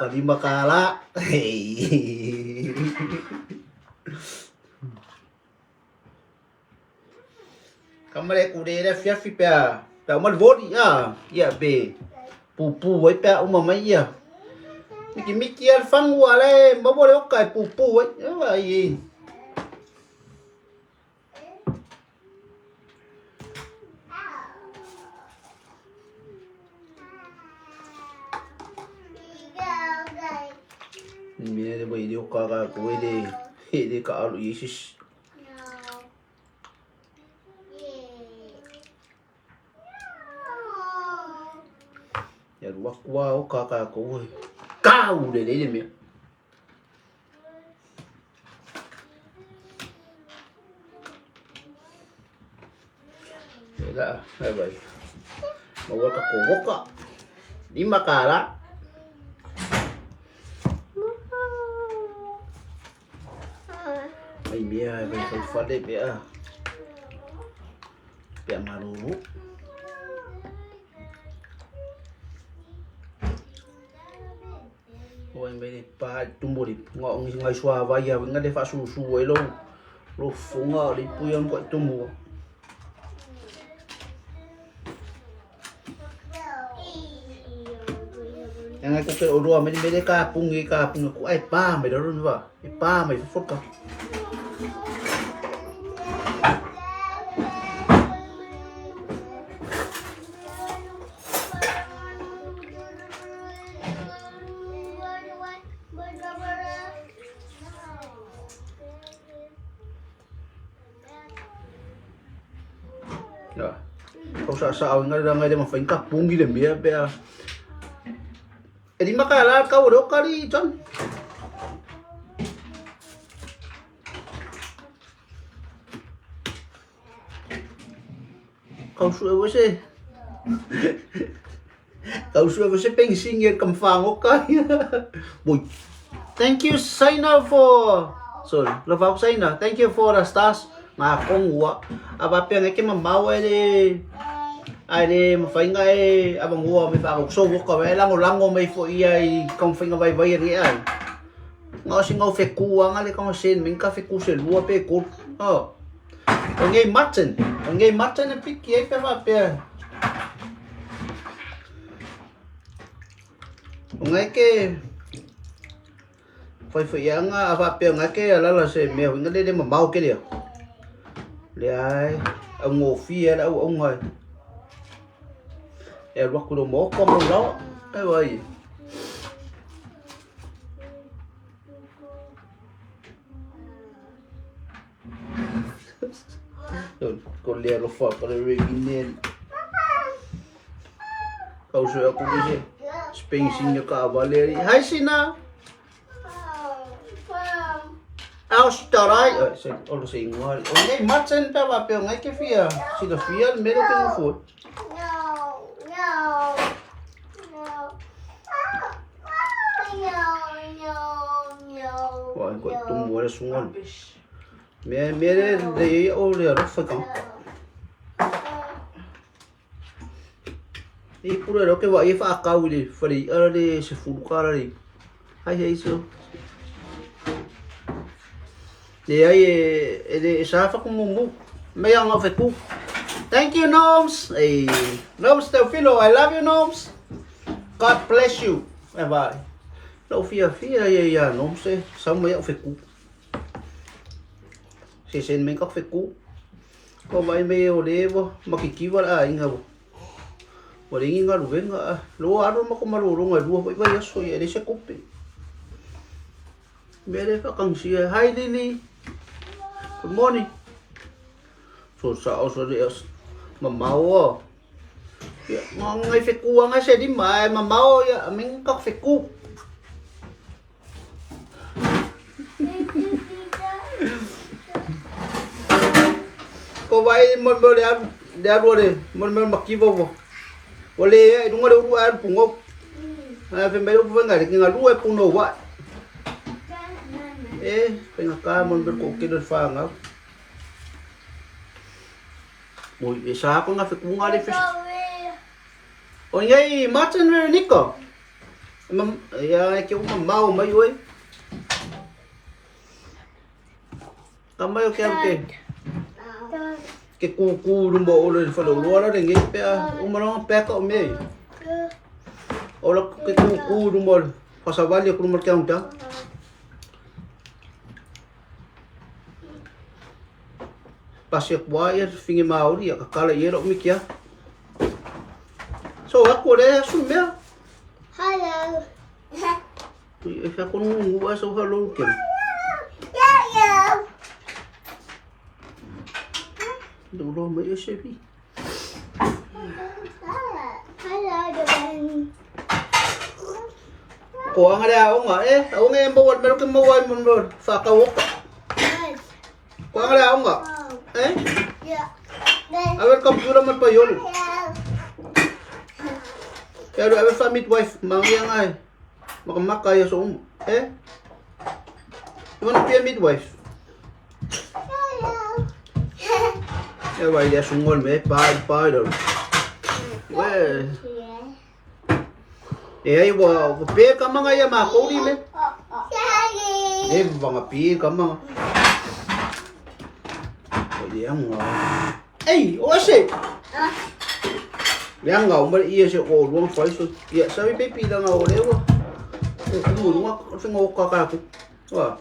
Ka lima kālā. Ka mare ku le le afiafi pea pea uma le voli a ia pe pupū ai pea uma mai ia. Mikimiki a le fagu a le maua le oka e pupū ai. Ai e. Mea le wai le oka ka koe le he le ka alu i sis. Ia rua kua oka ka koe. Kau le le le mea. E la, ai vai. Maua ka ko woka. Lima kālā. Ai mea e vai whai whale pea. Pea maruru. Oi mai le pa tumu le nga o ngai sua vai a nga le fa su su ai lo lo funga o le pui ang ko tumu. Yang aku ke orua me me ka pungi ka pungi ku ai pa me ro va. E pa me foka. Kau sa sa au ngai ngai le mafai ka pungi le mea pea. E lima ka la kau ro kari John. Kau su e se. Kau su e se peng sing ye kam fa ngo ka. Boy. Thank you Saina for sorry, love Saina. Thank you for the stars. Ngā kongua. A va pea ke mamau e le ai le mawhainga e avangua me wha so woka we lango lango mai fo ia i kaumwhainga vai vai e ai. Ngā o singa o whekua ngā le kaunga sen min ka wheku se lua pe kol. Oh. O ngei mutton. O ngei mutton e piki ai pe wha pea. O ngai ke whai whai anga a wha pea ngai ke alala se mea winga le le mamau ke lea. Le ai, au ngōwhia le au au ngai. E alu aku lo moko mau lawa. E wai. Ko le alofa ko le revine. Kau sui aku ni se. Speng sing ka vale. Hi Sina. Au starai. Oi se olo se ingoa. O nei matsen pe wa pe ngai ke fia. Sila fia le mero ke ngufu. No, no, no. No, no, no. Wa ko tumu le sungon. Me me le le o le alofa ka. I pura ro ke wa i wha kau le whare i ara le se furu kara le. Hai hei so. Le ai e e le e sa whaku mumu. Me anga wheku. Thank you, Noms. Hey, Noms Teofilo, I love you, Noms. God bless you. Bye bye. Lau fia fia ia ia Noms e. Sau mai au wheku. Se sen me ka wheku. Ko vai me o le wa makikiwa la inga wa. Wa ringi ngā ruwenga a. Loa aro ma ko maroronga e lua wai vai aso ia e se kope. Me re whakangsia. Hi Lily. Good morning. So sa o so re as. Mamao o. Ia, ngā ngai wheku anga se rima e mamao ia, ming ka wheku. Ko vai mo mo le alu le alu le mo mo makiva wo. O le e runga le uru alu pungo. A fe mai upu nga le nga lu e puno wa. E pe nga ka mo mo ko ke le fa nga. Oi e sa ko nga fe ku nga le fe. O ngai Martin Veronica. Ia, e ke uma mau mai oe. Ka mai o ke au ke. Ke kūkū luma o le whale oloa la le ngei pea. Uma longa pea ka o mea i. O la ke kūkū luma o le whasawali o kuluma ke aunta. Pasi aku ai ia finge Māori ia kakala i e lo mikia. So aku le asu mea. Hello. E fia kono ngu a so hello ke. Yeah, Do lo mai e se vi. Hello, Devin. Ko anga le aonga e, aonga e maua mero ke maua ai mo whakawoka. Ko anga le aonga. Eh? Yeah. Awe computer man pa yolu. Pero awe fa midwife mangi anga e. Maka maka ya so um. Eh? You wanna be a midwife? Ya vai ya sungol me pa pa do. We. E ai wa wa pe ka manga ia ma kori me. E wanga pe ka manga. O ia nga. Ei, o ase. Ia nga o mare ia se o luang fai so. Ia sabi pe pi nga o lewa. O kumu lunga o finga o kaka ku. Wa.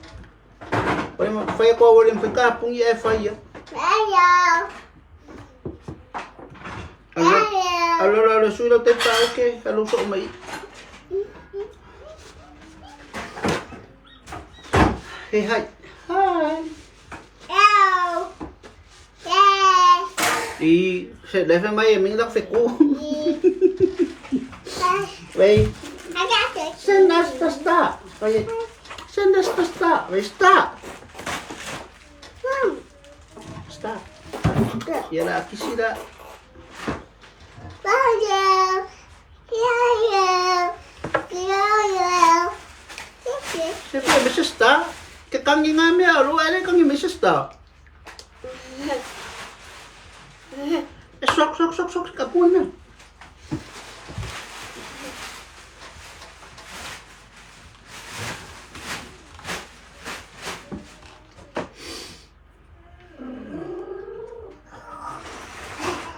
Oi ma fai ko o le mfika pungi e fai ia. Alo alo alo sui lo te pa oke alo so mai. Hey hi. Hi. I se le fe mai mi dak fe ku. Wei. Send us the star. Wei. Send us the star. Wei star. Star. Ia la kisira. Se pe me star. Ke kangi ngā mea alo ele kangi me star. E sok sok sok sok ka puna.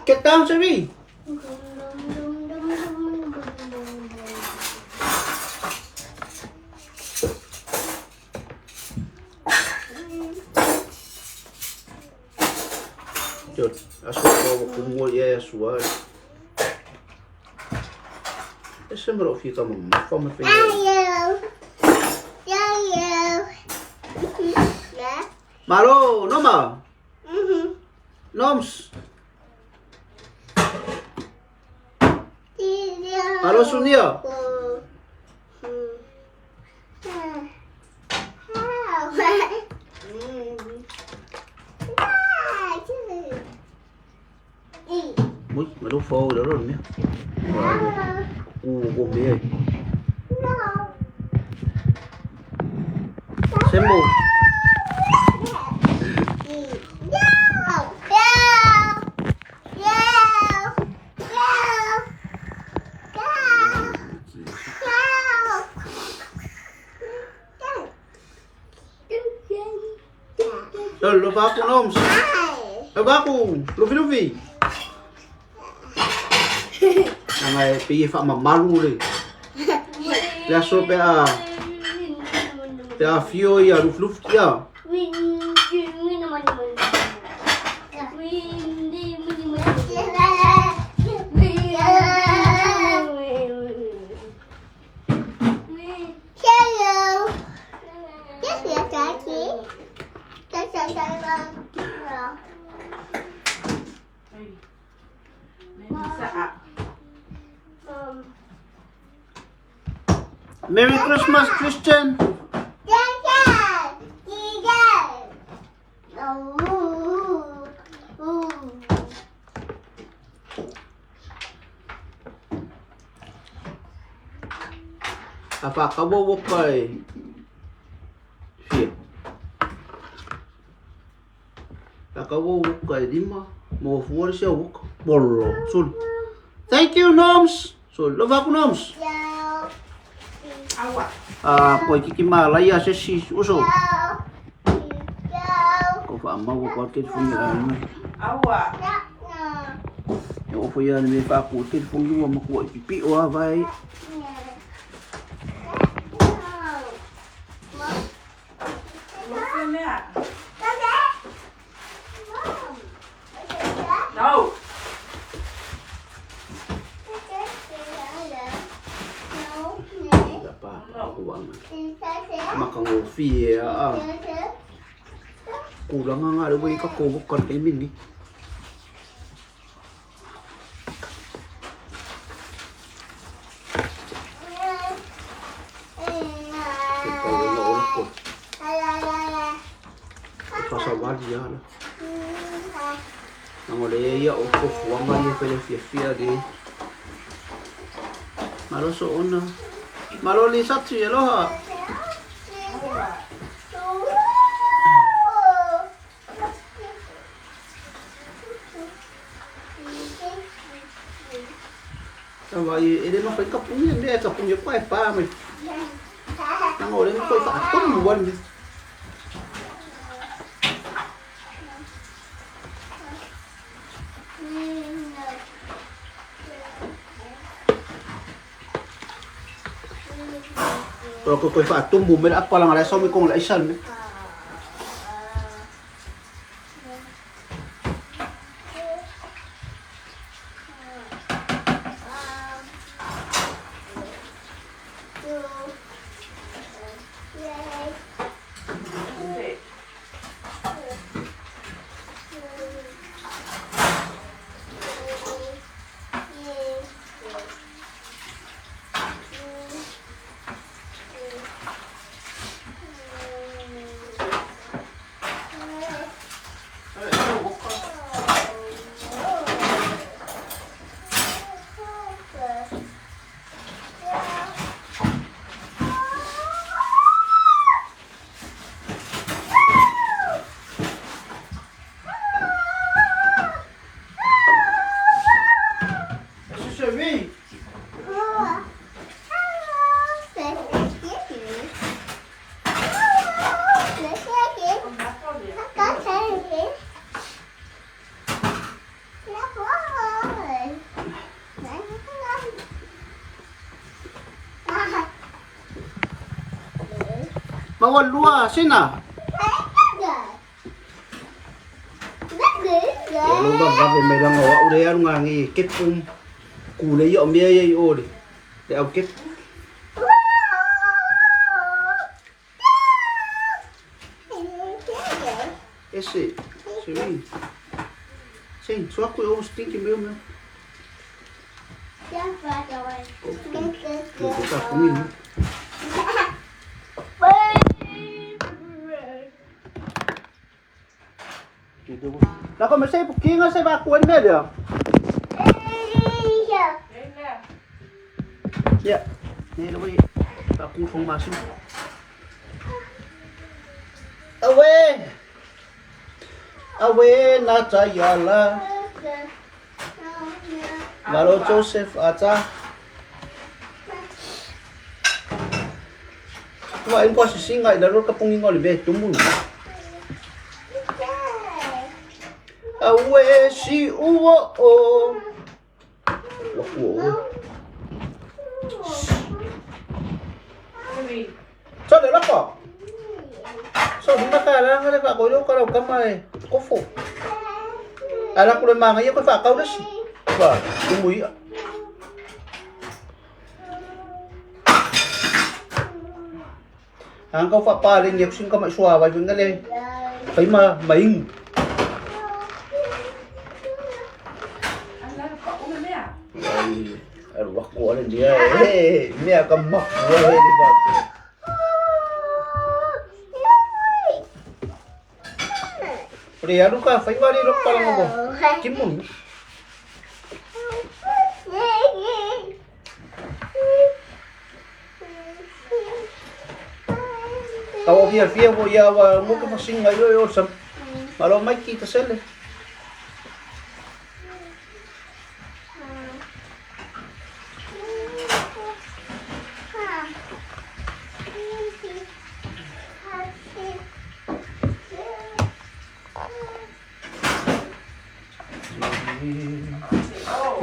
Get down, Sari. Jod, aso ko ko mo ye suwa. E se mro fi ka mo fa mo fe. Malo, no ma. Noms. Malo sunia. Mui, mà đâu phô đó rồi nhé. Cu cô mẹ. Xem mù. Rồi, lo va con noms. Lo va con, lo vi lo vi. Ngai pi fa ma malu le. Le aso pe a fio ia ruf ruf kia. Merry Christmas, Christian. Apa kawo kai? Fia. Akawo kai lima. Mo fuori sia wok. Bollo. Sul. Thank you, Noms. Sul. Lova ku Noms. A koe kiki malai a se si uso. Ko fa mau ko ke fungi a ni. E o foi a me fa ku ke fungi wa ma ku i pipi o a vai. No. Pa ku anga. Makangofie a. Kulang nga le wei ka ko ka te mini. Ke pa le no ko. Fa sa wali ya la. Nango le ia o ko fuanga ia fele fia fia de. Malo so ona. Malo li satsi aloha. Vai ele não foi capunha, né? Capunha pai pá, mas nango le foi fa tom wan. Pero ko koy fa tumbu me apa lang ala so mi kong la isal me. Mawalua sina. Ya lo ba ba me lang wa ure aru ngangi kepum kule yo me ye o le. Le au kep. Ese, se vi. Sim, só que eu stinky meu meu. Ko ka kumin. Là có mà xe kia nó xe ba cuốn mẹ được. Dạ. Nè nó bị bà cũng không mà xin. Awe. Awe na cha yala. Malo Joseph acha. Wa em có xin ngai là rốt kapung ngol be tumu. Awe si uo o. Wa uo. Sao để lắp bỏ? Sao chúng ta cả ra cái vợ có đâu có đâu cắm này có phụ. À là cô mang cái có câu đó. Và đúng mũi. Ang kau fa pa lên nghiệp xin có mày xòa và chúng cái lên. Phải mà mình. Ai wako ala dia. Eh, mea ka mak wa he di ba. Pre aru ka fai wari rok pala mo. Kimun. Tau fia fia mo ia wa mo ka fasinga yo yo sam. Malo mai ki ta sele.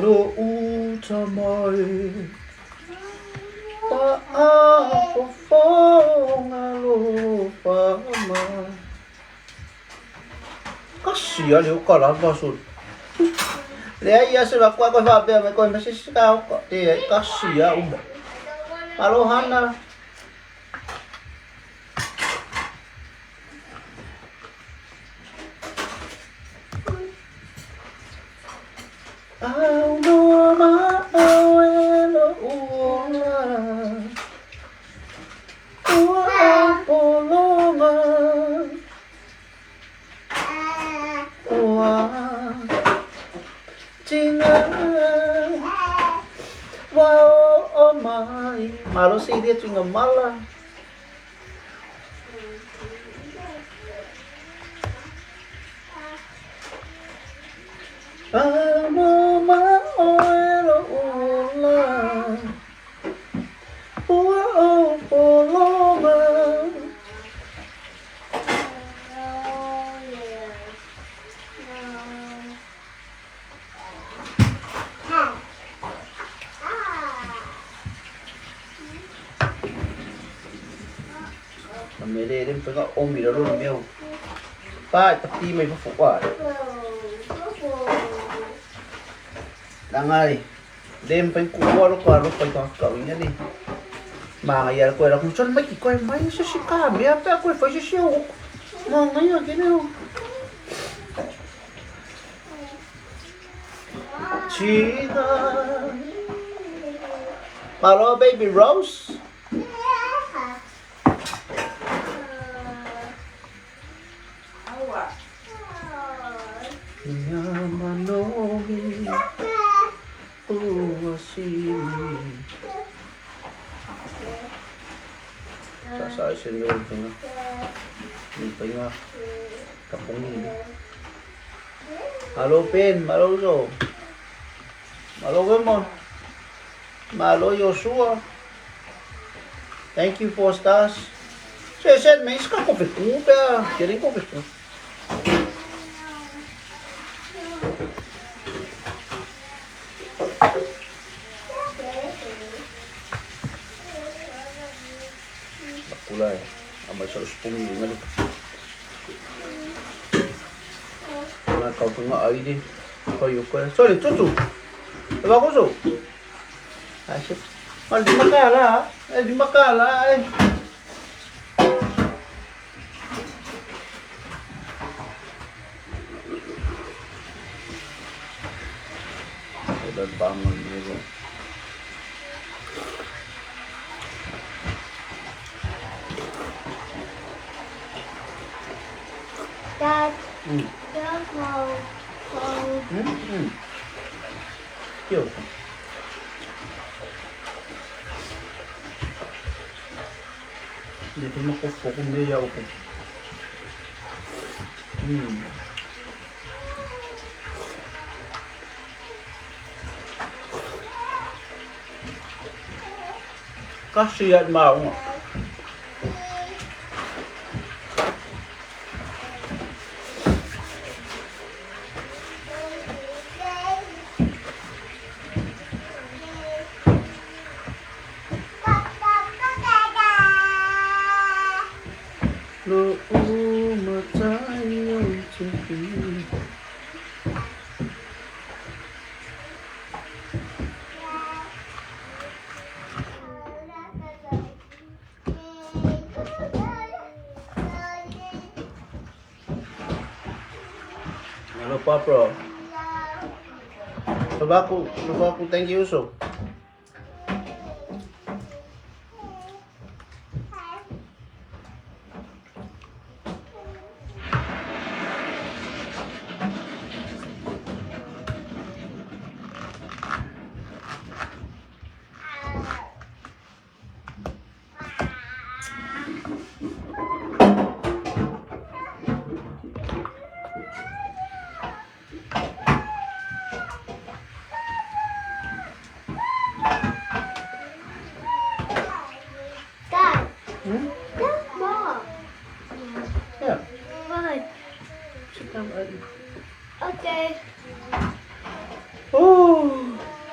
Lo uta mai Faafofoga alofa mai. Kasi a le oka lava soli. Leai ia se vakoa koe faapea mai koe ma se se ka oka. Te ai kasi a uma. Malo hana. Au no ma au e lo ula. Ua au polonga. Ua tinga. Ua o mai. Malo se iria tuinga mala. Mele le mfai omi la lo mea. Pa tapi mai fo kwa. Langai. Le mfai ku wa lo kwa lo pa ka ka ina ni. Ma ngai ya ko la ku chon mai ki ko mai se si ka mea pa ko fai se si o. Ma ngai ya ke ne o. China. Malo baby Rose. Manomi ua sini. Sa sa se ni o pinga. Ni pinga. Kapungi ni. Malo pen, malo so. Malo Wilmon. Malo Joshua. Thank you for stars. Se se me iska kope kupe. Kirin kope. Kulay. Amay sa uspungi nga ni. Nga kau nga ai di. Kayo ko. Sorry, tutu. Ba ko so. Asip. Mal di makala. Eh di makala eh. Udah bangun gitu. Dad, don't go. Yo. Dito makupo kung niya ako. Kasi yan mao nga. Lo umatayo tupi. Hello, Papa. Lubaku, Lubaku, thank you so.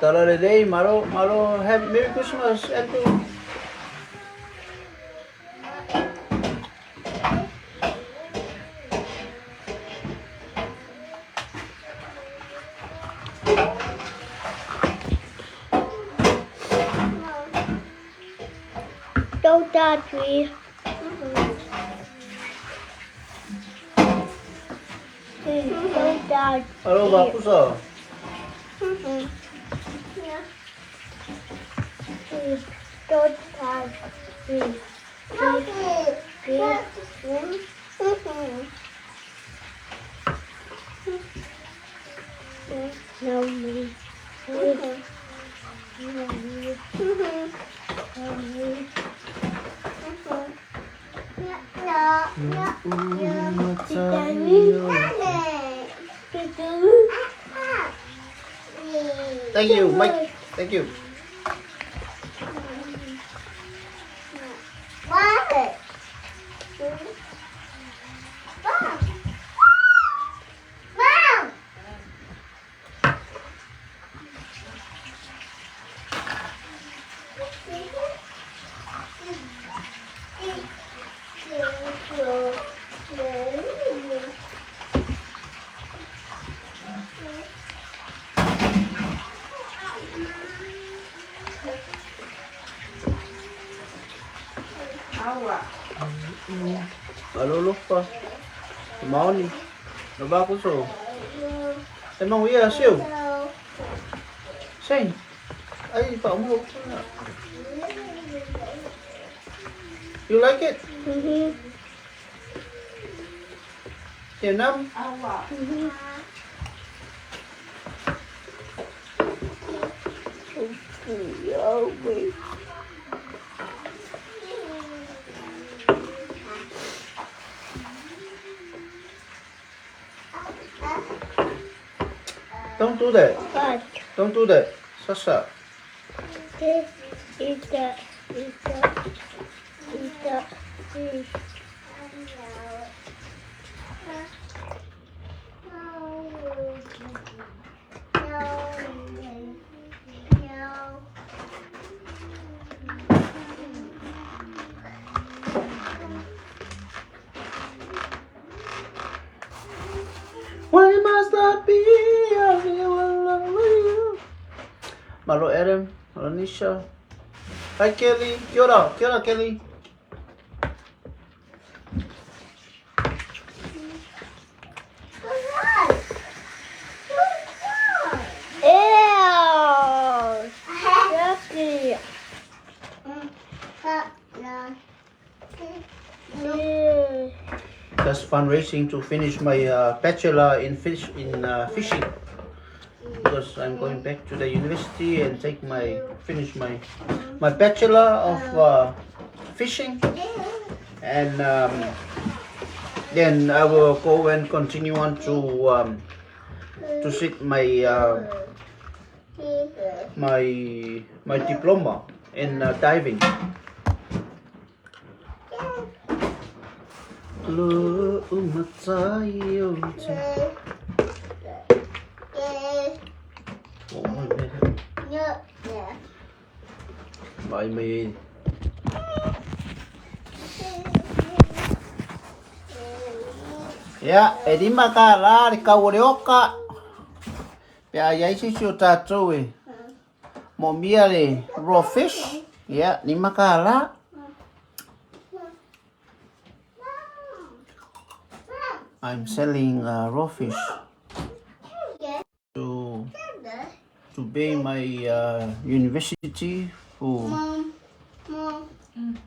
Tala lelei, malo, malo, happy Merry Christmas, Andrew. Don't touch me. Don't touch Alo, me. bakusa. Don't touch me. No me. No me. No me. Thank you, Mike. Thank you. Alo, lupa. Maoni. Bakuso. Emang iya, siu. Sing. Ay, pa mo. You like it? Mm-hmm. Tiền năm. Don't do that. But Don't do that. Sasha. this is the is the is the is Why must I be a you? Malo Adam, malo Nisha. Hi Kelly. Kia ora. Kia ora Kelly. Ew. Yucky. Ew. Just fundraising to finish my bachelor in fish in fishing because I'm going back to the university and take my finish my bachelor of fishing and then I will go and continue on to sit my my my diploma in diving. Mai mi. Ia, e lima kālā le kau o le oka. Pe a iai se isi o tātou e moomia le raw fish. Ia, lima kālā. I'm selling raw fish to pay my university for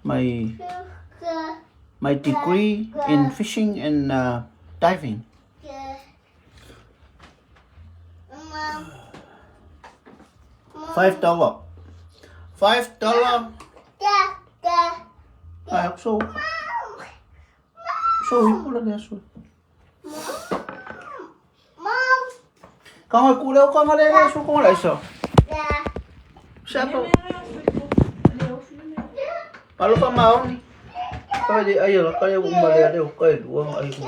my my degree in fishing and diving. $5. $5. Ah, so so ipo la le aso. Ka ku le ka ngale le aso ko la iso. Sa pa. Alo pa maoni. Ka le ai la ka le uma le le ka le lua ai ko.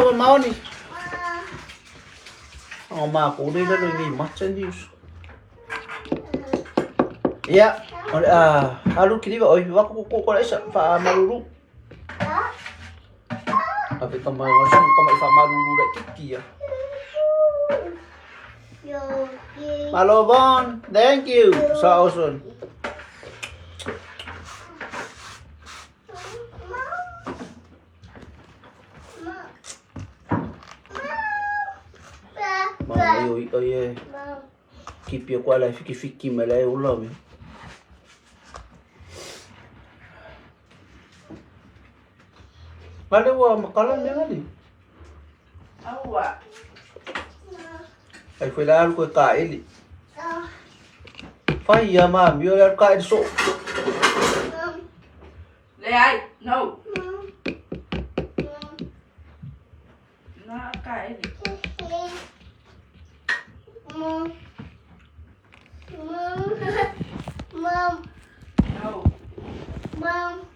wa maoni. O ma ko le le ni matcha ni us. Ia, o le a alu kiliva oi wa ko ko ko isa fa malulu. Ave ka mai wa ka mai fa malulu la kikia. Malo bon, thank you. So awesome. Mai oi oi e. Kipi o kwa fiki fiki me le ula me. Vale ua makala me ngali. Aua. Ai foi la alu koe ka eli. Fai ia ma mio le alu ka eli so. Leai, no. Na ka eli. No.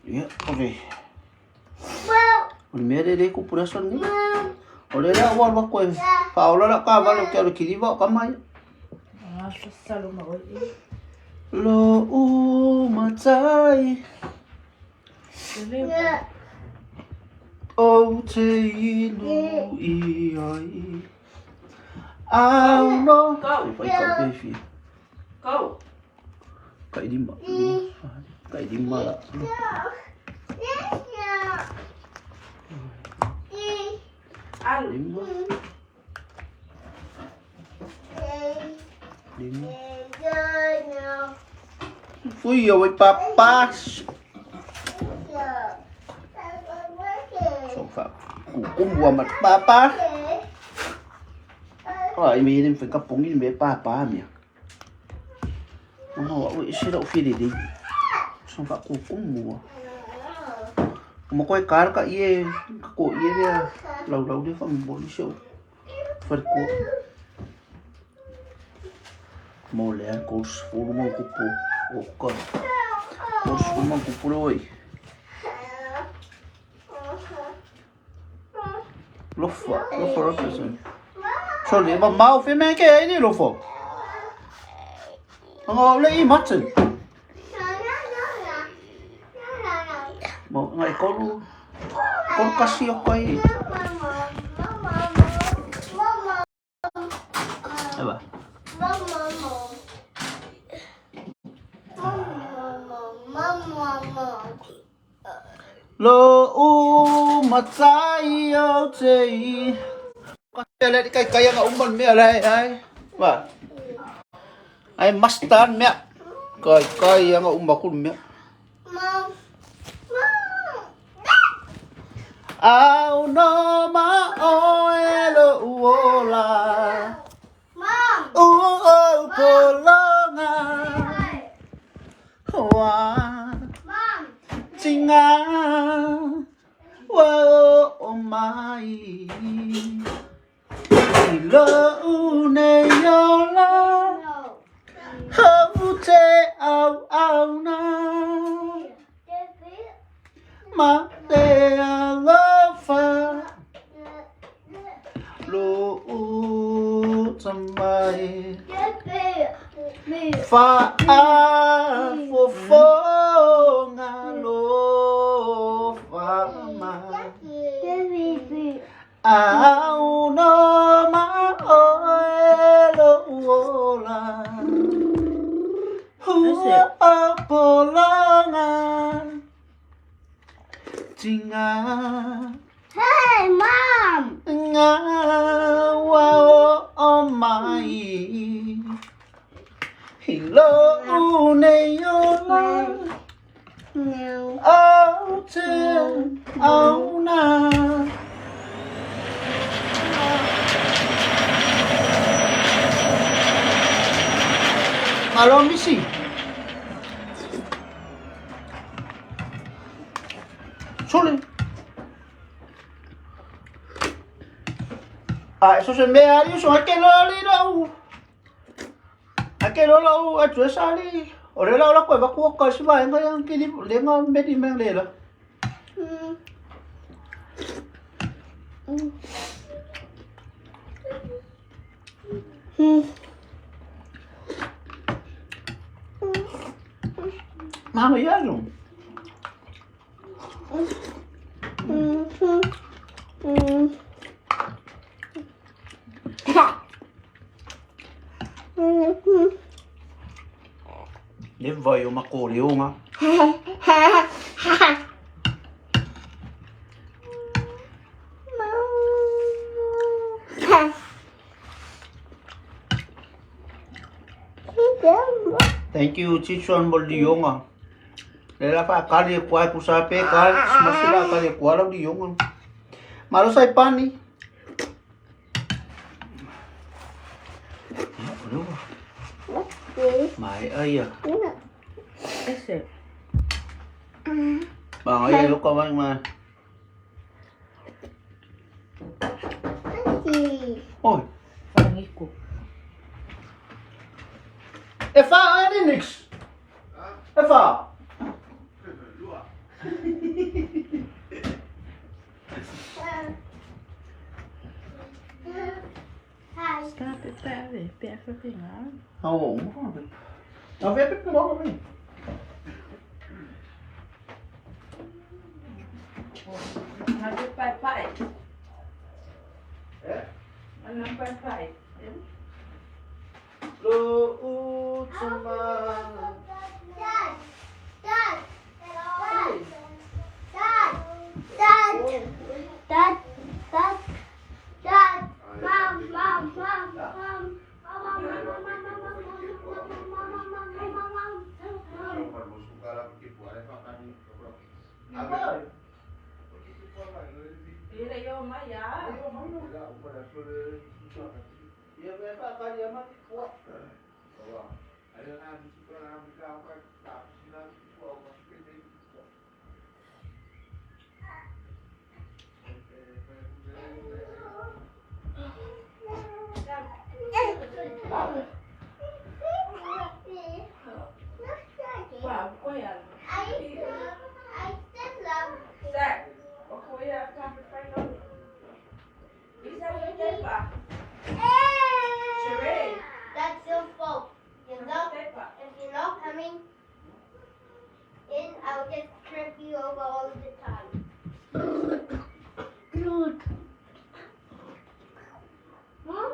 Ia, ore. O le mea le le ku pura son ni. O le la ua lua koe. Whaola la ka valo kia le kiriwa o ka mai. Ah, salo ma oi. Lo u matai Lele. o te ilu i ai. Au no. Go. Whai ka pewhi. Go. Ka irima. Ka irima la. Alu. Lima. Lima. Fui eu e papá. So fa ku ma papa. Ai me rin ka pongi me papa mia. Ono o isi ro fi di. So fa ku kumbu. Mo koe kar ka ie ka ko ie le lau lau le fa mo ni show. Fa ko. Mo le an ko sfuru mo kupu o ka. Ko sfuru mo kupu loi. Lofa, lofa lofa sen. So le ma mau fe me ke ai ni lofa. Anga le i matsen. Mo ngai koru koru kasi o kai. Eva. Lo u matai o te i. Ka le kai kai nga umon mea lai ai. Wa. Ai mastan mea. Kai kai nga umakul mea. Au no ma oe lo uola. U o polonga. Wa tinga. Wa o mai. I lo une yola. Hau te au au na. Ma te alofa. Lo u tamai. Fa a fo fo nga lo fa ma. Au no ma oe lo uola. Hua o polonga. Tinga. Hey, Mom! Nga wa o mai. Hilo une yola. No. Au te au na. Malo misi. Sole. Ah, eso se me ha dicho, es que lo li Ake lo lau a chue sa li. O le lau la koe va ku ka si va nga yang ki li le nga me di meng le la. Manaia lo. Le vai o makoleonga. Thank you, Chichuan Boldionga. Le la fa kali kwa kusa pe kali smasila kali kwa la dionga. Malo sai pani. Mai ai à. Ese. Bà ấy lúc con anh mà. Oi. Farangiku. E fa ani niks. E fa. Stop it, baby. Baby, Oh. Nå, vi er på morgen. Pai pai. Anong pai pai? Lo utsuma. Dad, Dad, Dad, Dad, Dad, Dad, Dad, Dad, Mom, Mom, Mom, Mom. Mom, Mom, Mom, Mom, Mom, Mom, Mom, Mom, Mom, Mom, Mom. Ila yo maya. Wow, kuya. I still love Zach, o kuya ka pa no. Isa mo tepa. Sheree. That's your fault. You know, Tepa. if you're not coming in, I'll just trip you over all the time. Good. Huh?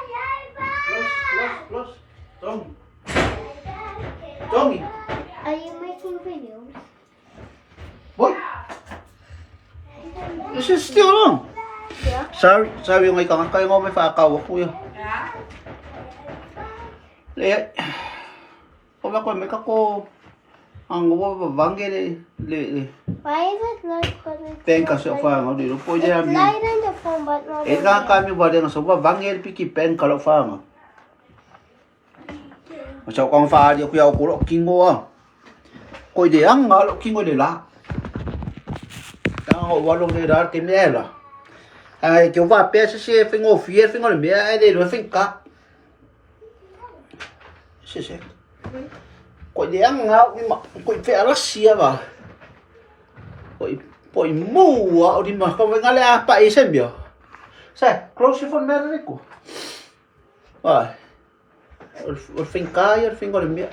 Close, close, close. Tommy. Tommy. Are you making videos? Boy. This is still on. Yeah. Sorry, sorry ngay kang kayo ngo may faakaw kuya. Yeah. Le. Ko ba ko may kako ang go ba bange le le le Why is it light but it's pen ka not sa light? fa ngo di po It's ja mi. light on the phone but not E on ka the- kami ba de so ba bange piki pen ka lo fa ngo. Sa kong fa di kuya ko lo kingo a. Ko de ang nga lo kingo de la. Tang o wa lo de ra ke me la. Ai ke wa pe se se fe ngo fie fe ngo le me ai de lo fe ka. Se se. Ko de ang nga ni ma ko fe ala sia ba. Ko po i mua o di ma ko nga le a pa i sembio. Se, close your phone mere riku. Vai. O finka ia fingo le mea.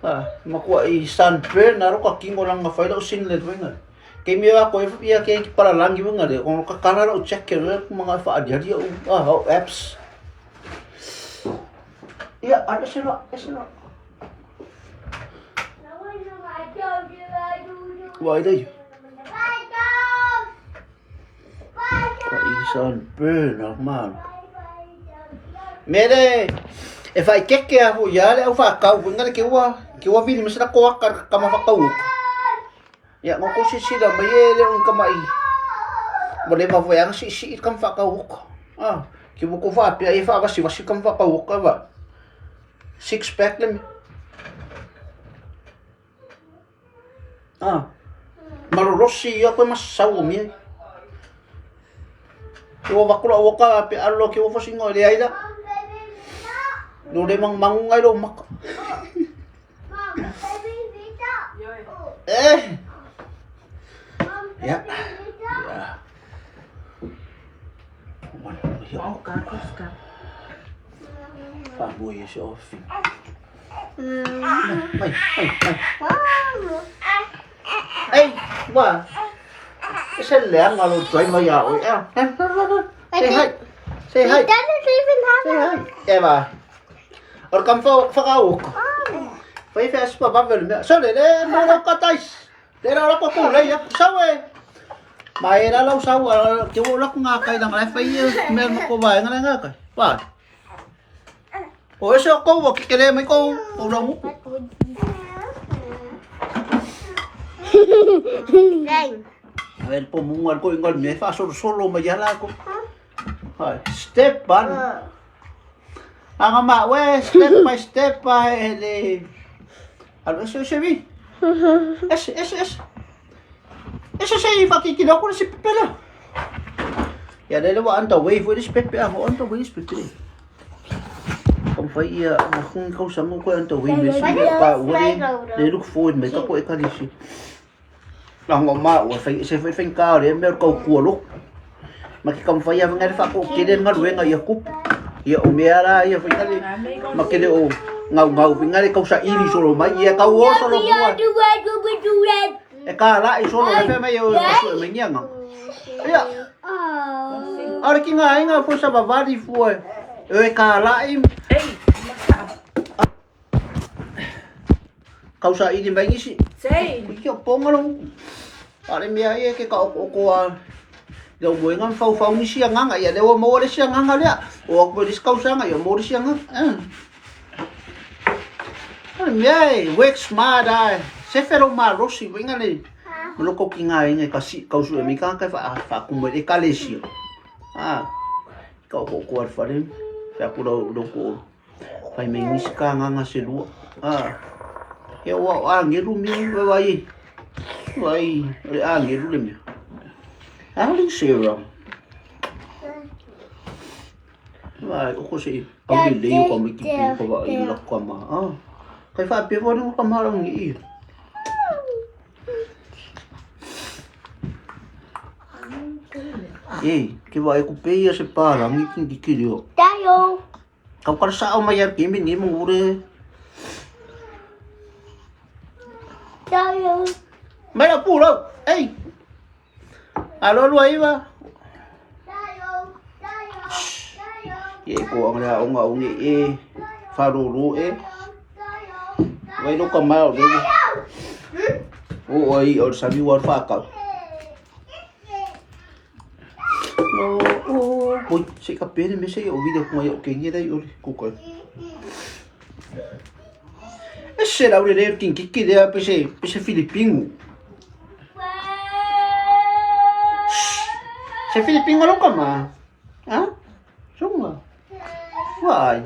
Ah, makua i sunburn aro ka kingo langa fai lau singlet winga. Ke mea ko e ia ke ki para langi winga le ko ka kara lau check le mga fa adi o ah o apps. Ia, ada sila, sila. Wai dei. Ka i sunburn ar man. Mere, e whai keke a hui ale au whakau, winga le ke ua, ke ua vili masila ko aka ka ma whakau. Ia, ngoko si sila mai e le un kamai. Mo le ma voe si si i kam whakau. Ah, ke woko whapea e whawasi wasi kam whakau ka wa. Six pack le mi. Ah. Malolosi ia koe masau o mie. Ke ua vaku la ua ka pe alo ke ua fosingo le ai la. No le mang mangu ngai lo maka. Eh. Ya. Ya. Faamoe ia se ofi. Mai, mai, mai. Ei, wa. E se leaga lo tuai mai a oe. Say hi. Say hi. He doesn't even have Say hi. Eva. O le kam whakaoko. Whai whea supa vave le mea. So le le mo lo ka tais. Le ra la ko ku le ya. Sau e. Ma e ra lau sau a ke wo la ku ngā kai langa lai whai e mea mo ko vai ngā ngā kai. Wā. O ese o kou ke kere mai kou o la muku. Dang. Ai po munga ko ingal me fa solo solo mai ala ko. Hai, step one. Anga ma we step by step by le. Alo ese ese vi. Ese ese ese. Ese se i whaki ki lako si pepe la. Ia lele wa anta wave with this pepe a ho anta wave pepe. Kom whai ia ma hungi kau sango koe anta wave me si pa ua le look forward me ka koe kalisi. Langa ma ua whai se whai whai ka re me kau kua lo. Ma ki kam whai a whangai wha ko kere ngaruenga ia kupu. Ia o mea rā ia whai ngare ma kere o ngau ngau whai ngare kau sa iri solo mai ia kau o solo mua. E ka la i solo le mai o asu e mai ngianga. Ia. Ara ki ngā inga fo sa vavali fua. E ka la i. Ei, masa. Kau sa iri mai ngisi. Sei. Ki o ponga lo. Are mea ia ke ka oko oko a. Ia mo inga fau fau nisi anganga ia lewa mo le si anganga lea. O ako le kau sanga ia mo le si anganga. Are mea e work smart ai. Se fero malosi winga le. Mo ko ki ngā inga ka si kau su e mi ka ka fa fa ku mo e ka le si. Ah. Ka oko oko al whare. Fa ku ro ro ko. Fai me nisi ka nganga se lua. Ah. Ia ua o angelu mi vai. Vai, le angelu le mea. Ali Sarah. Vai, o ko se au le lei o ka mai ki pu ka wa i la ka ma. Ah. Kai fa pe fo ni ka ma rong i. E, ke wa e ku pe ia se pa rangi ki ki ki reo. Tayo. Kau kar sa o mai ar ki mi ni mo ure. Tayo. Mai la pu lau. Ei. Alo lua iwa. Tayo. Tayo. Tayo. Ye ko ang lea onga ongi e wharoro e. Tayo. Wai no ka mai o le. O ai o sami war whakau. No, o, hoi, se ka pere me se o video kunga o kengi dai o kukai. E se la ure le tingi ki lea pe se pe se Filipingu. Se Filipingu lo ka ma. Ha? Sunga. Wai.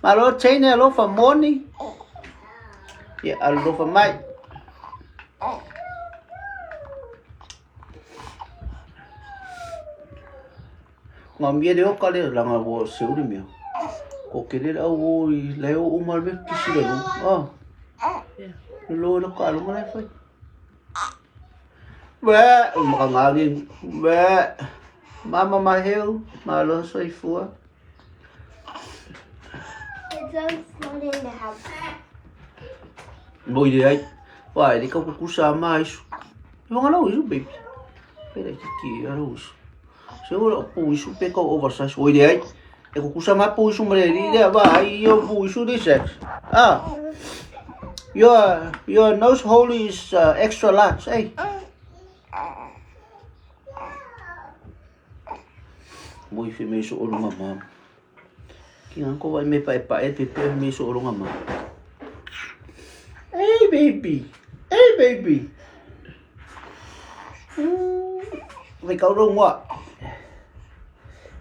Malo chaine alofa moni. Ia alofa mai. Ngā mea leo ka leo langa wo se uri mea. Ko ke le au o i leo o mal me kisi le lo. Ah. Lo lo ka lo ngai fai. Wē, o maka ngā ni. Wē. Mama maheu, malo soifua. It's so small in the house. Mo i le ai. Wai, le kau kukusa ma isu. I wanga lau isu, baby. Pera ki ki aro isu. Se ora pu isu pe kau oversize. Oi le ai. E kukusa ma pu isu mare ri le wa ai yo pu isu le sex. Ah. Your nose hole is extra large, eh? Mo i me so olonga ma. Ki ngā ko wai me pae pae te pe me so olonga ma. Hey baby. Hey baby. Vai kau rongoa.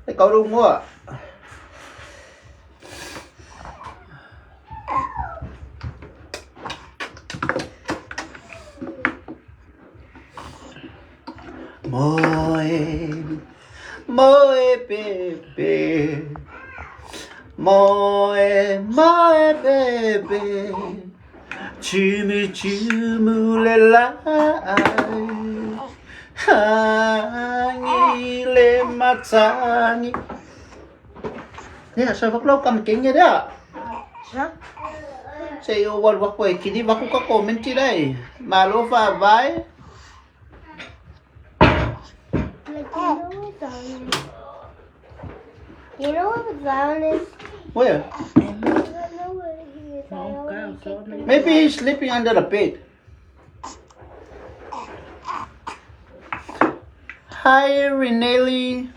Vai kau rongoa. Moe pepe. Moe, moe pepe. Tumu tumu le lai. Hangi le matangi. Yeah, so wak kam kingi da. Se o wal wak koe kini waku ka komenti dai. Malo fa vai. Like, you know what Zion is? You know what Zion is? Where? I don't know where he is. I always take the Maybe he's sleeping under the bed. Hi, Renee.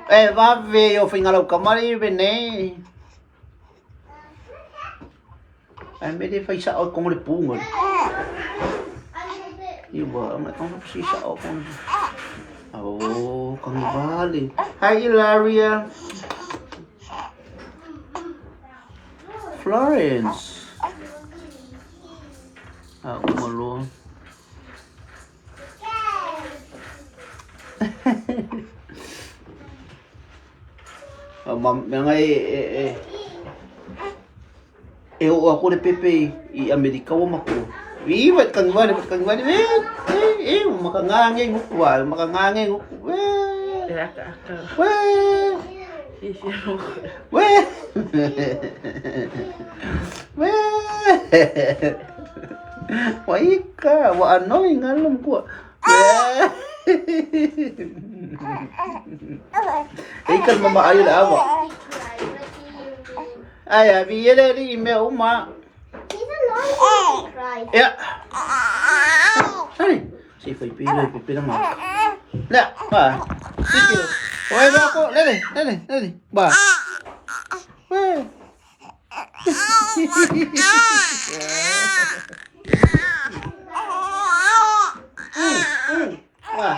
Eh, va ve o fingalau kamari Renee. Ai me de fai sa o kongo le punga. Under the Iwa, ang ang si sa o kongo. Oh, kang vale. Hi, Ilaria. Florence. Ah, umalo. Ah, mam, mga e e e e o ako le pepe i Amerika wa mako. Iwat kang wale, kang wale. Eh, eh, eh, makangange ngukwa, makangange ngukwa. E aka aka. We, Sisi mo. we. We. Waika, wa ano ngalom ko. We. Ikan mama ayo la awa. cry. What do you mean? Ay, abi yele ri me uma. He's annoying when he cries. Ya. Sorry. Si fai pila, pila mo. La, ba. Sige. Oy, ba ko, lele, lele, lele. Ba. We. Ba.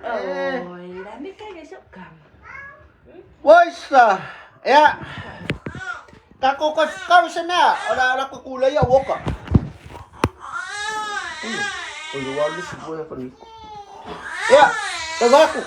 Oi, lami ka ga kam. What's Ya. Kako ko kau sana. Ora ora ko kulay ya woka. Oi, wali si boya paniko. Ya, tabaku.